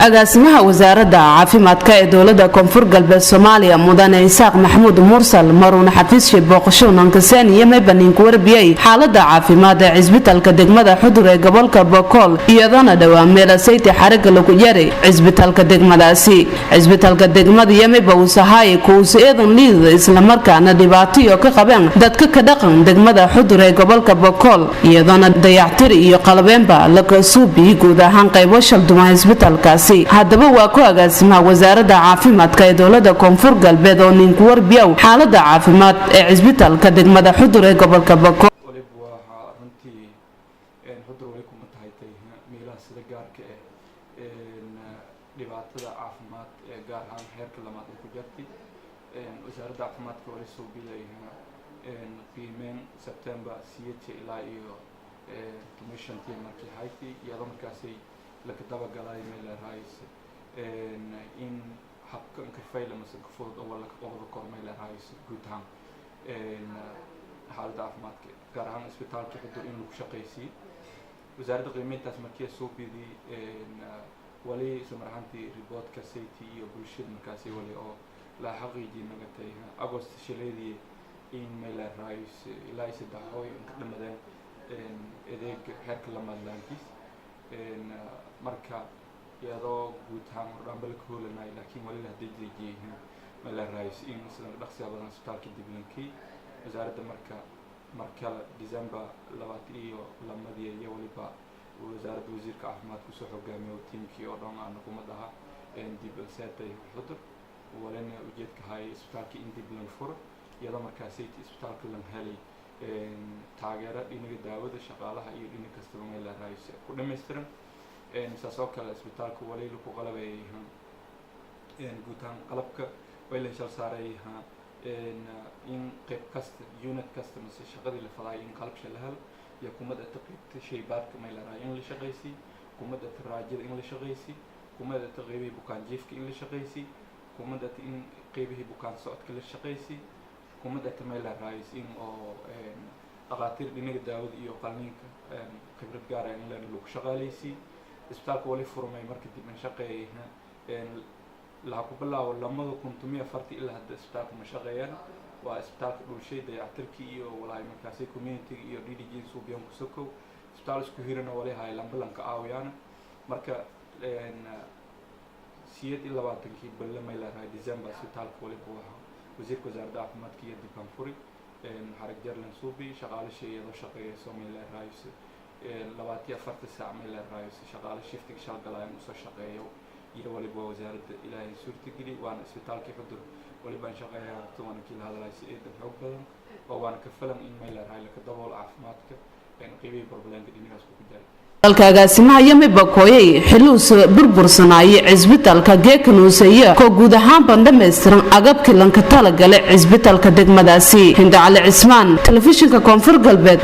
Agaasimaha Wasaaradda Caafimaadka ee Dowlada Koonfur Galbeed Soomaaliya, Mudane Isaaq Maxamuud Mursal, maruuna xafiisshi booqasho nankaseen iyo maybanin ku warbiyey xaalada caafimaad ee cisbitalka degmada Xudur ee gobolka Bokool, iyadoona dhowaa meelasayti xariga lagu yaray cisbitalka degmadaasi. Cisbitalka degmada yamiba uusahaay kuusa eedan liidada, islamarkaana dhibaatayo ka qabeen dadka ka dhaqan degmada Xudur ee gobolka Bokool, iyadoona dayactir iyo qalabeenba laga suubiyey guud ahaan qaybo shalduman cisbitalkaasi. Haddaba waa ku agaasimaha Wasaaradda Caafimaadka ee Dowlada Koonfur Galbeed oo ninku warbiyow xaalada caafimaad ee cisbitalka degmada Xudur ee gobolka Bokool. Waliba waxaa runtii Xudur wali kuma tahay tay meelaha sida gaarka ah dhibaatada caafimaad ee gaar ahaan heerka labaad ay ku jartay. Wasaaradda Caafimaadka wali soo bilay qiimeyn September 8 ilaa iyo 15-tii markii haytay, iyadoo markaasay laka dabagalay meel raayis in habka inka fayla mase ka fudud oo laka qabado kor meel raayis guud ahaan xaaladda caafimaadka, gaar ahaan isbitaalka Xudur in lagu shaqaysiiyo. Wasaaradda qiimeyntaas markii soo bidiyey, wali isla mar ahaantii reportka safety iyo bulshada markaasi wali oo la xaqiijiyay magatay Agost shileedii in meel raayis ilaa iyo saddex hooy inka dhamadeen adeeg heerka lamaad laantiis. Marka iyadoo guud ahaan hordhaanba la ka hoolanay, laakiin wali la dejiyey meel raayis in sida dhaqsiga badan isbitaalka dib lankii wasaaradda. Marka markale December 22-dii iyo waliba wasaaradda wasiirka caafimaadka kusoo hogaamiyo tiimkii oo dhan aana kuma dhaha dib seetay Xudur, walina ujeedka hay isbitaalka in dib lan furo, iyadoo markaasayt isbitaalka lan helay taageero dhinaga daawada, shaqaalaha iyo dhinac kastaba meel la raayis ku dhammaystiran. Saas oo kale isbitaalka wali laku qalabeeyay guud ahaan qalabka way la shal saaray in qayb kasta, unit kasta mise shaqadii la fadaay in qalabsha la helo iyo kumad ata qaybta shaybaadka may la raay in la shaqaysiy, kumad ata raajada in la shaqaysiy, kumad ata qaybihii bukaan jiifka in la shaqaysiy, kumad ata in qaybihii bukaan socodka la shaqaysiy, kumad ata may la raayis in oo dhaqaatiir dhinaga daawada iyo qalniinka khibrad gaara in la lagu shaqaalaysiy. Isbitaalka wali furmay marka dib in shaqeeyay laha ku bilaabo 2014 ilaa hadda isbitaalka ma shaqeeyaan. Waa isbitaalka dhulshay dayactirkii iyo walahi markaasi community iyo DDG suubiyan kusokow isbitaal isku hirana wali hay lambalanka caawiyaana. Marka 28-kii bille may leedahay December isbitaalka waliba waxa wasiirka Wasaaradda Caafimaadka iyo dibaan furi xarig jarlan suubi shaqaalasha, iyadoo shaqeeyayso may leedahay 24-ta saac may leedahay shaqaale shiftiga shalgalayan usoo shaqeeyo iyo waliba wasaaradda Ilaahay suurtageli. Waana isbitaalkii Xudur walibaan shaqeeyaa waana kii la hadlaya si eedan xoog badan oo waana ka filan in may leedahay laka daboolo caafimaadka qeybihii problemka dhinacaas ku jaray. Dalka agaasimaha yami bakooyey xiluusa burbursanaayay cisbitalka geekanuuseeye koo guud ahaanban dhammaystiran agabkii lanka talagale cisbitalka degmadaasi. Hinda Cali Cismaan, Telefishinka Koonfur Galbeed.